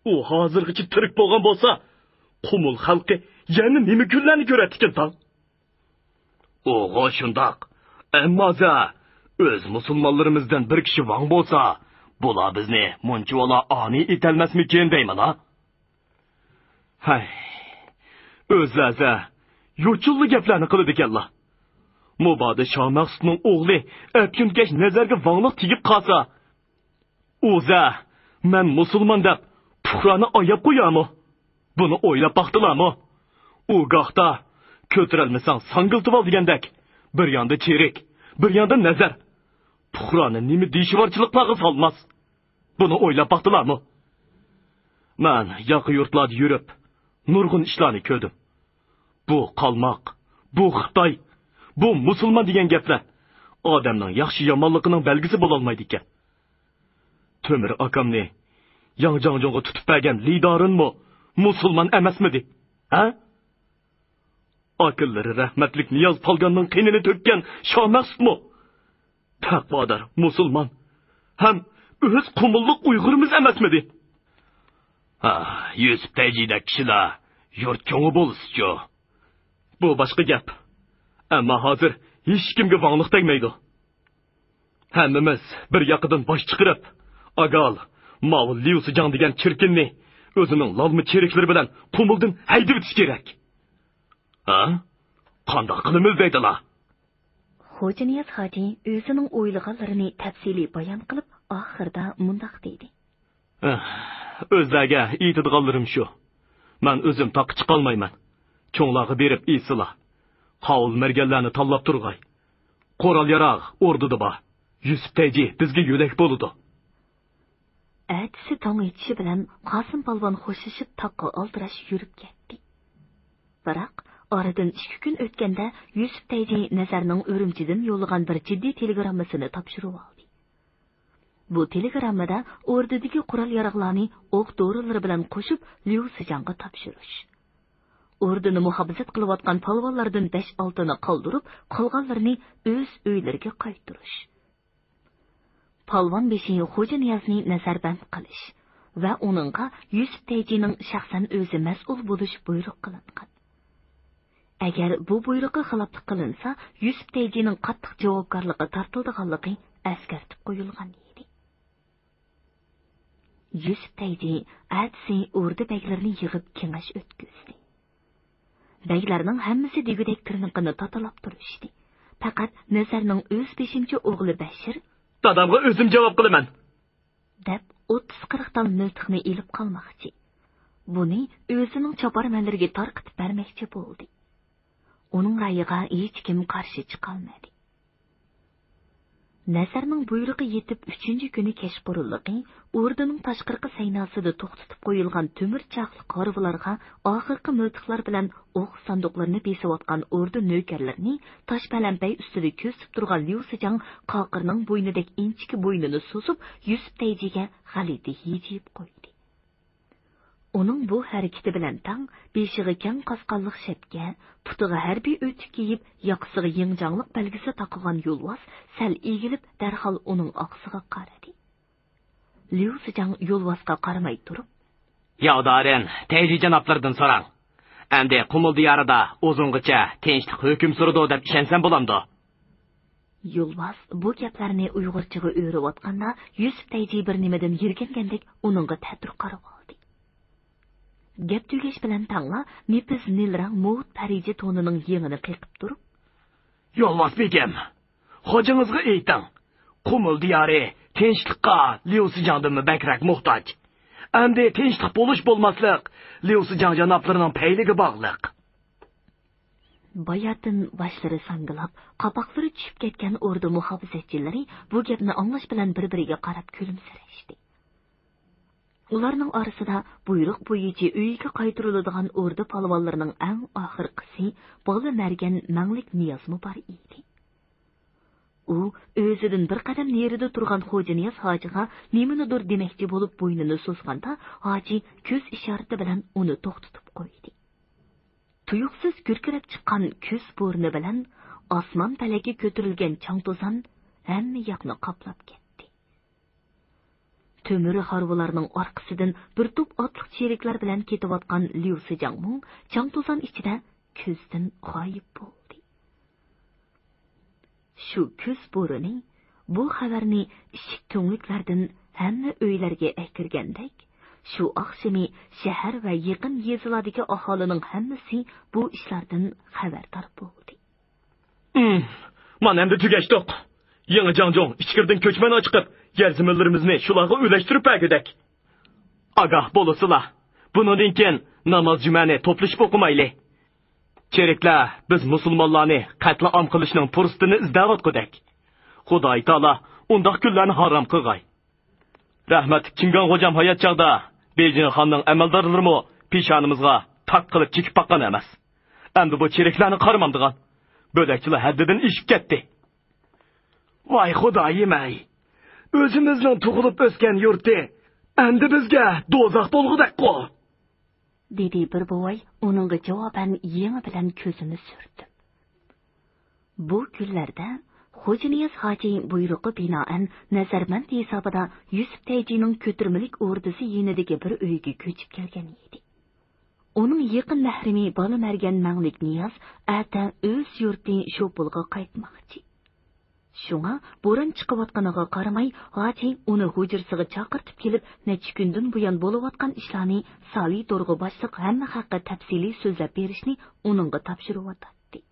ئۇ ھازىرغىچە تىرىك بولغان بولسا، قۇمۇل خەلقى يەنە نېمە كۈنلەرنى كۆرەتتىكىن تاڭ؟ ئۇغۇ شۇنداق. ئەمما زە، ئۆز مۇسۇلمانلىرىمىزدىن بىر كىشى ۋاڭ بولسا، بۇلار بىزنى مۇنچىۋالا ئانىي ئېتەلمەسمىكىن دەيمەن ھا. ھەي، ئۆزلەزە يوچۇنلا گەپلەرنى قىلىدىكەنلا. مۇبادا شامەخسۇتنىڭ ئوغلى ئەپيۈنكەش نەزەرگە ۋاڭلىق تېگىپ قالسا، ئۇزە، مەن مۇسۇلمان دەپ پۇقرانى ئاياپ قويارمۇ؟ بۇنى ئويلاپ باقتىلارمۇ؟ ئۇ گاھتا «كۆتۈرەلمىسەڭ ساڭگىلتىۋال» دېگەندەك، بىر ياندا چېرىك، بىر ياندا نەزەر. پۇقرانى نېمە دىشۋارچىلىقلارغا سالماس؟ بۇنى ئويلاپ باقتىلارمۇ؟ مەن ياقا يۇرتلاردا يۈرۈپ، نۇرغۇن ئىشلارنى كۆردۈم. بۇ قالماق، بۇ خىتاي، بۇ مۇسۇلمان دېگەن گەپلەر ئادەمنىڭ ياخشى-يامانلىقىنىڭ بەلگىسى بولالمايدىكەن. تۆمۈر ئاكامنى ياڭ جاڭجۇڭغا تۇتۇپ بەرگەن لىدارىنمۇ مۇسۇلمان ئەمەسمىدى؟ ھە؟ ئاكىلىرى رەھمەتلىك نىياز پالگاننىڭ قېنىنى تۆككەن شامەخسۇتمۇ تەقۋادار مۇسۇلمان ھەم ئۆز قۇمۇللۇق ئۇيغۇرىمىز ئەمەسمىدى؟ ھا، يۈسۈپ تەيجىدەك كىشىلەر يۇرت كۆڭۈ بولسىچۇ؟ بۇ باشقا گەپ. ئەمما ھازىر ھېچكىمگە ۋاڭلىق تەگمەيدۇ. ھەممىمىز بىر ياقىدىن باش چىقىرىپ، ئاگال، ماۋۇ ليۇ سىجاڭ دېگەن چىركىننى ئۆزىنىڭ لالما چېرىكلىرى بىلەن قۇمۇلدىن ھەيدىۋېتىش كېرەك. ھە؟ قانداق قىلىمىز دەيدىلا؟ خوجانىياز ھاجى ئۆزىنىڭ ئويلىغانلىرىنى تەپسىلىي بايان قىلىپ، ئاخىرىدا مۇنداق دېدى. ئۆزلەرگە ئېيتىدىغانلىرىم شۇ. مەن ئۆزۈم تاغقا چىقالمايمەن. چوڭلارغا بېرىپ ئېيتسىلا، قاۋۇل مەرگەنلەرنى تاللاپ تۇرغاي. قورال-ياراغ ئوردىدا بار. يۈسۈپ تەيجى بىزگە يۆلەك بولىدۇ. ئەتىسى تاڭ ئېتىشى بىلەن قاسىم پالۋان خوشلىشىپ تاغقا ئالدىراش يۈرۈپ كەتتى. بىراق، ئارىدىن ئىككى كۈن ئۆتكەندە يۈسۈپ تەيجى نەزەرنىڭ ئۈرۈمچىدىن يوللىغان بىر جىددىي تېلېگراممىسىنى تاپشۇرۇۋالدى. بۇ تېلېگراممىدا ئوردىدىكى قورال-ياراغلارنى ئوق-دورىلىرى بىلەن قوشۇپ ليۇ سىجاڭغا تاپشۇرۇش، ئوردىنى مۇھاپىزەت قىلىۋاتقان پالۋانلاردىن بەش-ئالتىنى قالدۇرۇپ، قالغانلىرىنى ئۆز ئۆيلىرىگە قايتۇرۇش، پالۋان بېشى خوجانىيازنى نەزەربەند قىلىش ۋە ئۇنىڭغا يۈسۈپ تەيجىنىڭ شەخسەن ئۆزى مەسئۇل بولۇش بۇيرۇق قىلىنغان. ئەگەر بۇ بۇيرۇققا خىلاپلىق قىلىنسا، يۈسۈپ تەيجىنىڭ قاتتىق جاۋابكارلىققا تارتىلىدىغانلىقى ئەسكەرتىپ قويۇلغان ئىدى. يۈسۈپ تەيجى ئەتىسى ئوردا بەگلىرىنى يىغىپ كېڭەش ئۆتكۈزدى. بەگلەرنىڭ ھەممىسى دېگۈدەك تىرنىقىنى تاتىلاپ تۇرۇشتى. پەقەت نەزەرنىڭ ئۆز بېشىمچە ئوغلى بەشىر، «دادامغا ئۆزۈم جاۋاب قىلىمەن» دەپ، ئوتتۇز-قىرىق تال مىلتىقنى ئېلىپ قالماقچى. بۇنى ئۆزىنىڭ چاپارمەنلىرىگە تارقىتىپ بەرمەكچى بولدى. ئۇنىڭ رايىغا ھېچكىم قارشى چىقالمىدى. نەزەرنىڭ بۇيرۇقى يېتىپ ئۈچىنچى كۈنى كەچقۇرۇنلۇقى ئوردىنىڭ تاشقىرىقى سەيناسىدا توختىتىپ قويۇلغان تۆمۈر چاقلىق ھارۋىلارغا ئاخىرقى مىلتىقلار بىلەن ئوق ساندۇقلىرىنى بېسىۋاتقان ئوردا نۆكەرلىرىنى تاش پەلەمپەي ئۈستىدە كۆسۈپ تۇرغان ليۇ سىجاڭ قاقىرنىڭ بوينىدەك ئىنچىكە بوينىنى سوزۇپ، يۈسۈپ تەيجىگە غەلىتە ھىجىيىپ قويدى. ئۇنىڭ بۇ ھەرىكىتى بىلەن تەڭ بېشىغا كەڭ قاسقانلىق شەپكە، پۇتىغا ھەربىي ئۆتۈك كىيىپ، ياقىسىغا يىڭجاڭلىق بەلگىسى تاقىغان يولۋاس سەل ئېگىلىپ، دەرھال ئۇنىڭ ئارقىسىغا قارىدى. ليۇ سىجاڭ يولۋاسقا قارىماي تۇرۇپ، ياۋدارىن، تەيجى جانابلىرىدىن سوراڭ. ئەمدى قۇمۇل دىيارىدا ئۇزۇنغىچە تىنچلىق ھۆكۈم سۈرىدۇ دەپ ئىشەنسەم بولامدۇ؟ يولۋاس بۇ گەپلەرنى ئۇيغۇرچىغا ئۆرۈۋاتقاندا، يۈسۈپ تەيجى بىر نېمىدىن يىرگەنگەندەك ئۇنىڭغا تەتۈر قاراۋالدى. گەپ تۈگەش بىلەن تەڭلا نېپىز نىل رەڭ مۇۋۇت پەرىجە تونىنىڭ يېڭىنى قېقىپ تۇرۇپ، يولۋاس بېگىم، خوجىڭىزغا ئېيتىڭ، قۇمۇل دىيارى تىنچلىققا ليۇ سىجاڭدىنمۇ بەكرەك موھتاج. ئەمدى تىنچلىق بولۇش بولماسلىق ليۇ سىجاڭ جانابلىرىنىڭ پەيلىگە باغلىق. باياتىن باشلىرى ساڭگىلاپ، قاپاقلىرى چۈشۈپ كەتكەن ئوردا مۇھاپىزەتچىلىرى بۇ گەپنى ئاڭلاش بىلەن بىر-بىرىگە قاراپ كۈلۈمسىرەشتى. ئۇلارنىڭ ئارىسىدا بۇيرۇق بويىچە ئۆيىگە قايتۇرۇلىدىغان ئوردا پالۋانلىرىنىڭ ئەڭ ئاخىرقىسى بالا مەرگەن مەڭلىك نىيازمۇ بار ئىدى. ئۇ ئۆزىدىن بىر قەدەم نېرىدا تۇرغان خوجانىياز ھاجىغا نېمىنىدۇر دېمەكچى بولۇپ بوينىنى سوزغاندا، ھاجى كۆز ئىشارىتى بىلەن ئۇنى توختىتىپ قويدى. تۇيۇقسىز گۈركىرەپ چىققان كۈز بورىنى بىلەن ئاسمان پەلەككە كۆتۈرۈلگەن چاڭ-توزان ھەممە ياقنى قاپلاپ كەتتى. تۆمۈر ھارۋىلارنىڭ ئارقىسىدىن بىر توپ ئاتلىق چېرىكلەر بىلەن كېتىۋاتقان ليۇ سىجاڭمۇ چاڭ-توزان ئىچىدە كۆزدىن غايىب بولدى. شۇ كۈز بورىنى بۇ خەۋەرنى ئىشىك تۈڭلۈكلەردىن ھەممە ئۆيلەرگە ئەكىرگەندەك، شۇ ئاخشىمى شەھەر ۋە يېقىن يېزىلاردىكى ئاھالىنىڭ ھەممىسى بۇ ئىشلاردىن خەۋەردار بولدى. ئىم، مانا ئەمدى تۈگەشتۇق. يېڭى جاڭجۇڭ ئىچكىرىدىن كۆچمەن ئاچىقىپ، يەر زېمىنلىرىمىزنى شۇلارغا ئۈلەشتۈرۈپ بەرگۈدەك. ئاگاھ بولۇسىلا، بۇنىڭدىن كېيىن ناماز جۈمەنى توپلىشىپ ئوقۇمايلى. چېرىكلەر بىز مۇسۇلمانلارنى قەتلىئام قىلىشنىڭ پۇرسىتىنى ئىزدەۋاتقۇدەك. خۇداي تائالا ئۇنداق كۈنلەرنى ھارام قىلغاي. رەھمەتلىك چىڭگاڭ غوجام ھايات چاغدا بېيجىڭ خاننىڭ ئەمەلدارلىرىمۇ پېشانىمىزغا تاك قىلىپ چېكىپ باققان ئەمەس. ئەمدى بۇ چېرىكلەرنى قارىمامدىغان. بۆلەكچىلەر ھەددىدىن ئېشىپ كەتتى. ۋاي خۇدايىم-ئەي! ئۆزىمىزنىڭ تۇغۇلۇپ ئۆسكەن يۇرتى ئەمدى بىزگە دوزاخ بولغۇدەكقۇ! دېدى بىر بوۋاي ئۇنىڭغا جاۋابەن يېڭى بىلەن كۆزىنى سۈرتۈپ. بۇ كۈنلەردە خوجانىياز ھاجى بۇيرۇققا بىنائەن نەزەرمەند ھېسابىدا يۈسۈپ تەيجىنىڭ كۆتۈرمىلىك ئوردىسى يېنىدىكى بىر ئۆيگە كۆچۈپ كەلگەن ئىدى. ئۇنىڭ يېقىن مەھرىمى بالا مەرگەن مەڭلىك نىياز ئەتە ئۆز يۇرتى شوپۇلغا قايتماقچى. شۇڭا بوران چىقىۋاتقىنىغا قارىماي، ھاجى ئۇنى ھۇجرىسىغا چاقىرتىپ كېلىپ، نەچچە كۈندىن بۇيان بولۇۋاتقان ئىشلارنى سالى تورغا باشلىق ھەممە خەققە تەپسىلىي سۆزلەپ بېرىشنى ئۇنىڭغا تاپشۇرۇۋاتاتتى.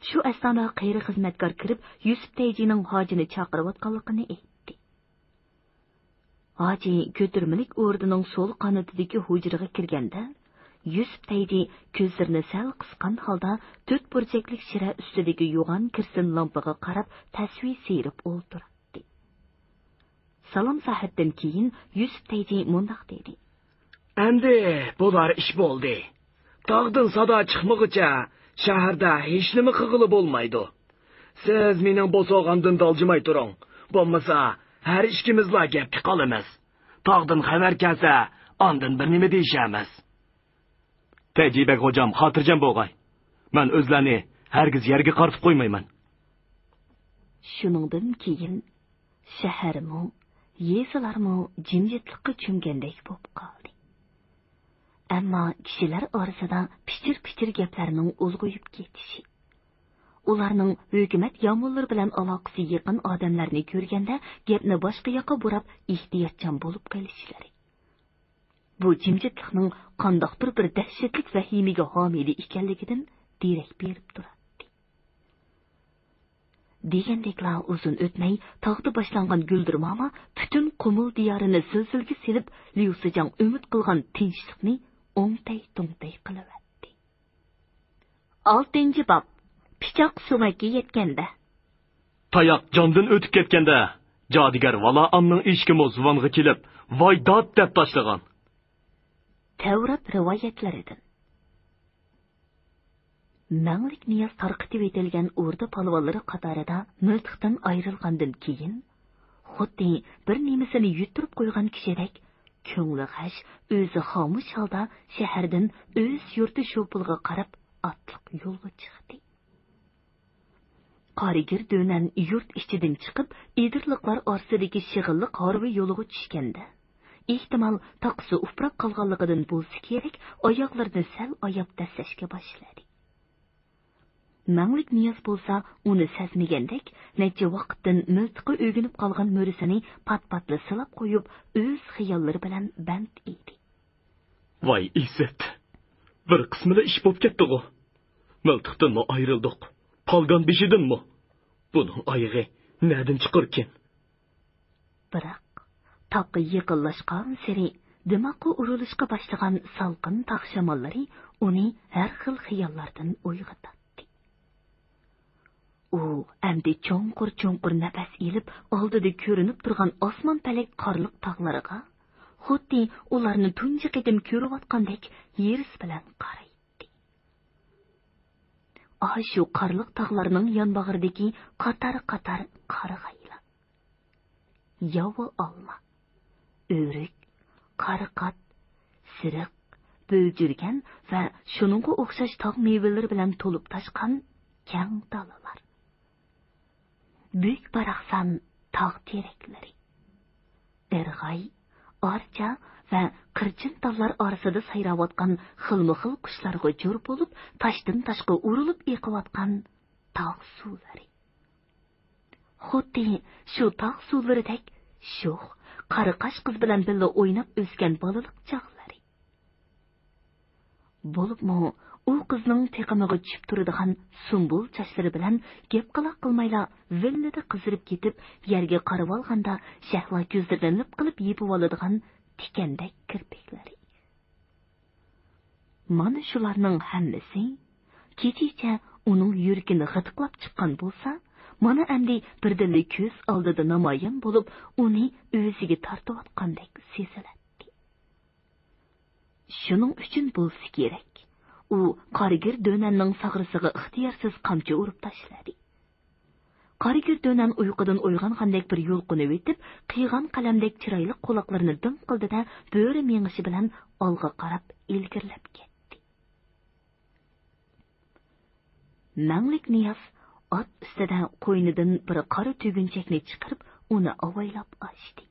شۇ ئەسنادا قېرى خىزمەتكار كىرىپ، يۈسۈپ تەيجىنىڭ ھاجىنى چاقىرىۋاتقانلىقىنى ئېيتتى. ھاجى كۆتۈرمىلىك ئوردىنىڭ سول قانىتىدىكى ھۇجرىغا كىرگەندە، يۈسۈپ تەيجى كۆزلىرىنى سەل قىسقان ھالدا تۆت بۇرجەكلىك شىرە ئۈستىدىكى يوغان كىرسىن لامپىغا قاراپ تەسۋى سىيرىپ ئولتۇراتتى. سالام ساھەتتىن كېيىن يۈسۈپ تەيجى مۇنداق دېدى. ئەمدى بولار ئىش بولدى. تاغدىن سادا چىقمىغۇچە شەھەردە ھېچنېمە قىلغىلى بولمايدۇ. سىز مېنىڭ بوسۇغامدىن دالجىماي تۇرۇڭ. بولمىسا ھەر ئىككىمىزلا گەپكە قالىمىز. تاغدىن خەۋەر كەلسە ئاندىن بىر نېمە دېيىشەرمىز. تەيجى بەگ غوجام خاتىرجەم بولغاي. مەن ئۆزلەرنى ھەرگىز يەرگە قارىتىپ قويمايمەن. شۇنىڭدىن كېيىن شەھەرمۇ، يېزىلارمۇ جىمجىتلىققا چۆمگەندەك بولۇپ قالدى. ئەمما كىشىلەر ئارىسىدا پىچىر-پىچىر گەپلەرنىڭ ئۇلغىيىپ كېتىشى، ئۇلارنىڭ ھۆكۈمەت يامۇللىرى بىلەن ئالاقىسى يېقىن ئادەملەرنى كۆرگەندە گەپنى باشقا ياققا بۇراپ ئېھتىياتچان بولۇپ قېلىشلىرى، بۇ جىمجىتلىقنىڭ قانداقتۇر بىر دەھشەتلىك ۋەھىمىگە ھامىيلى ئىكەنلىكىدىن دېرەك بېرىپ تۇراتتى. دېگەندەكلا ئۇزۇن ئۆتمەي، تاغدا باشلانغان گۈلدۈرماما پۈتۈن قۇمۇل دىيارىنى زىلزىلىگە سېلىپ، ليۇ سىجاڭ ئۈمىد قىلغان تىنچلىقنى ئوڭتەي-توڭتەي قىلىۋەتتى. ئالتىنچى باب، پىچاق سۆڭەككە يەتكەندە. تاياق جاندىن ئۆتۈپ كەتكەندە، جادۇگەر ۋالا ئامنىڭ ئىشىكىمۇ زۇۋانغا كېلىپ، ۋاي دات دەپ تاشلىغان. تەۋرات رىۋايەتلىرىدىن. مەڭلىك نىياز تارقىتىۋېتىلگەن ئوردا پالۋانلىرى قاتارىدا مىلتىقتىن ئايرىلغاندىن كېيىن، خۇددى بىر نېمىسىنى يۈتتۈرۈپ قويغان كىشىدەك كۆڭلى غەش، ئۆزى خامۇش ھالدا شەھەردىن ئۆز يۇرتى شوپۇلغا قاراپ ئاتلىق يولغا چىقتى. قارىگىر دۆنەن يۇرت ئىچىدىن چىقىپ، ئېدىرلىقلار ئارىسىدىكى شېغىللىق ھارۋا يولىغا چۈشكەندە، ئېھتىمال، تاقىسى ئۇپراپ قالغانلىقىدىن بولسا كېرەك، ئاياغلىرىنى سەل ئاياپ دەسسەشكە باشلىدى. مەڭلىك نىياز بولسا ئۇنى سەزمىگەندەك، نەچچە ۋاقىتتىن مىلتىقى ئۆگىنىپ قالغان مۈرىسىنى پات-پاتلا سىلاپ قويۇپ، ئۆز خىياللىرى بىلەن بەند ئىدى. ۋاي ئىززەت! بىر قىسمىلا ئىش بوپ كەتتىغۇ. مىلتىقتىنمۇ ئايرىلدۇق، قالغان بېشىدىنمۇ. بۇنىڭ ئايىغى نەدىن چىقاركىن؟ بىراق، تاغقا يېقىنلاشقانسېرى دىماغقا ئۇرۇلۇشقا باشلىغان سالقىن تاغ شاماللىرى ئۇنى ھەر خىل خىياللاردىن ئويغىتاتتى. ئۇ ئەمدى چوڭقۇر-چوڭقۇر نەپەس ئېلىپ، ئالدىدا كۆرۈنۈپ تۇرغان ئاسمان پەلەك قارلىق تاغلىرىغا، خۇددى ئۇلارنى تۇنجى قېتىم كۆرۈۋاتقاندەك ھېرىس بىلەن قارايتتى. ئاشۇ قارلىق تاغلارنىڭ يانباغرىدىكى قاتار-قاتار قارىغايلار، ياۋا ئالما، ئۆرۈك، قارىقات، سېرىق، بۆلجۈرگەن ۋە شۇنىڭغا ئوخشاش تاغ مېۋىلىرى بىلەن تولۇپ تاشقان كەڭ دالىلار، بۈك-باراقسان تاغ تېرەكلىرى، ئىرغاي، ئارچا ۋە قىرچىن تاللار ئارىسىدا سايراۋاتقان خىلمۇخىل قۇشلارغا جور بولۇپ، تاشتىن تاشقا ئۇرۇلۇپ ئېقىۋاتقان تاغ سۇلىرى. خۇددى شۇ تاغ سۇلىرىدەك شوخ، قارىقاش قىز بىلەن بىللە ئويناپ ئۆسكەن بالىلىق چاغلىرى. بولۇپمۇ ئۇ قىزنىڭ تېقىمىغا چۈشۈپ تۇرىدىغان سۇمبۇل چاچلىرى بىلەن گەپ قىلاق قىلمايلا ۋىللىدە قىزىرىپ كېتىپ، يەرگە قارىۋالغاندا شەھلا كۆزلىرىنى لىپ قىلىپ يېپىۋالىدىغان تىكەندەك كىرپىكلىرى. مانا شۇلارنىڭ ھەممىسى كېچىچە ئۇنىڭ يۈرىكىنى غىدىقلاپ چىققان بولسا، مانا ئەمدى بىردىنلا كۆز ئالدىدا نامايان بولۇپ، ئۇنى ئۆزىگە تارتىۋاتقاندەك سېزىلەتتى. شۇنىڭ ئۈچۈن بولسا كېرەك، ئۇ قارىگىر دۆنەننىڭ ساغرىسىغا ئىختىيارسىز قامچا ئۇرۇپ تاشلىدى. قارىگىر دۆنەن ئۇيقۇدىن ئويغانغاندەك بىر يۇلقۇنۇۋېتىپ، قىيغان قەلەمدەك چىرايلىق قۇلاقلىرىنى دىڭ قىلدى-دە، بۆرە مېڭىشى بىلەن ئالغا قاراپ ئىلگىرىلەپ كەتتى. مەڭلىك نىياز ئات ئۈستىدە قوينىدىن بىر قارا تۈگۈنچەكنى چىقىرىپ، ئۇنى ئاۋايلاپ ئاچتى.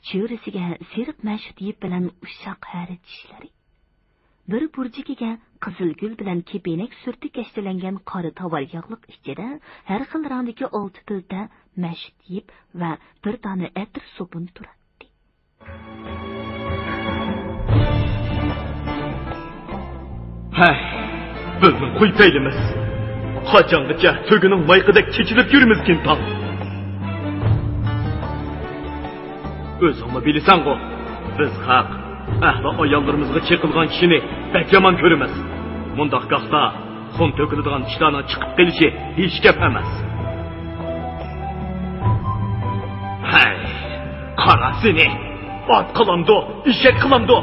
چۆرىسىگە سېرىق مەشۇت يىپ بىلەن ئۇششاق ھەرە چىشلىرى، بىر بۇرجىكىگە قىزىل گۈل بىلەن كېپىنەك سۈرتۈك كەشتىلەنگەن قارا تاۋار ياغلىق ئىچىدە ھەر خىل رەڭدىكى ئالتە پىلتە مەشۇت يىپ ۋە بىر دانە ئەتىر سوپۇن تۇراتتى. ھەي، بىزنىڭ خۇي پەيلىمىز قاچانغىچە تۆگىنىڭ مايىقىدەك چېچىلىپ يۈرىمىزكىن تاڭ؟ ئۆزۈڭمۇ بىلىسەنغۇ، بىز خەق ئەھلى ئاياللىرىمىزغا چېقىلغان كىشىنى بەك يامان كۆرىمىز. مۇنداق گاھتا خۇن تۆكۈلىدىغان ئىشلارنىڭ چىقىپ قېلىشى ھېچ گەپ ئەمەس. ھەي، قارا سېنى! ئات قىلامدۇ، ئېشەك قىلامدۇ؟